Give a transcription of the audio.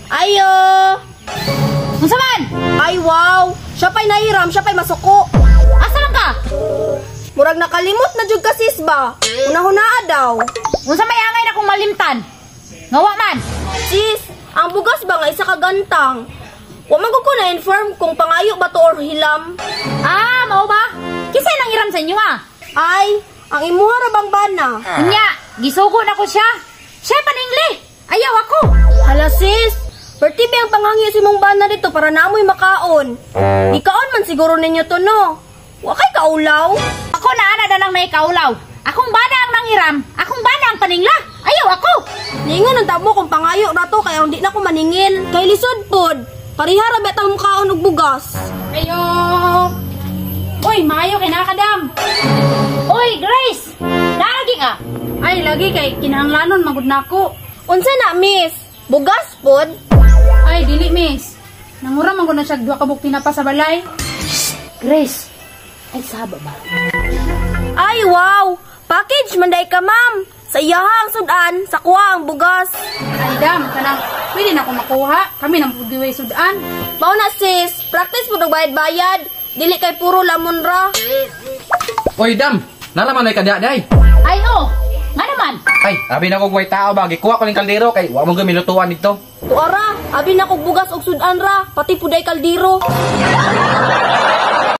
Ayo! Unsa man? Ay, wow! Siya pa'y nahiram, siya pa'y masuko. Asa man ka? Murag nakalimot na jud ka, sis ba? Una-hunaa daw. Unsa may angay na kong malimtan? Ngawa man. Sis, ang bugas ba nga isa ka gantang? Wa man ko na-inform kung pangayo ba to or hilam. Ah, mao ba? Kinsa nang iram sa inyo ha? Ay, ang imuha ra bang bana? Unya, gisugo na ko siya. Siya paningli. Ayaw ako. Hala sis, perti ba ang panghangyo si mong bana dito para namoy makaon? Ikaon man siguro ninyo to, no? Wa kay kaulaw? Ako na ana danang may kaulaw. Akong bana ang nanghiram, akong bana ang paningla. Ayaw ako. Ningon ang tabo kung pangayo ra to kaya hindi na ko maningil. Kay lisod pod. Pareha ra ba tang kaon og bugas? Ayo! Uy, maayo kay nakadam. Uy, Grace. Naagi ka. Ay, lagi kay kinahanglanon magud nako. Unsa na, miss? Bugas pod? Ay, dili, miss. Nangura man gud na siya duha ka buok tinapa sa balay. Grace. Ay, saba ba? Ay, wow! Package man day ka, ma'am. Sa iyaha ang sudan, sa kuha ang bugas. Ay, dam, kanang pwede na ko makuha. Kami nang pud sudan. Mao na sis, practice mo og bayad-bayad. Dili kay puro lamon ra. Oy, dam! Nalaman ay kadya day. Ay, oh. Nga naman. Ay, abi na ko way tao ba gikuha ko ning kaldero kay wa mo gamilutuan dito. Tuara, abi na kog bugas og sudan ra, pati puday kaldero.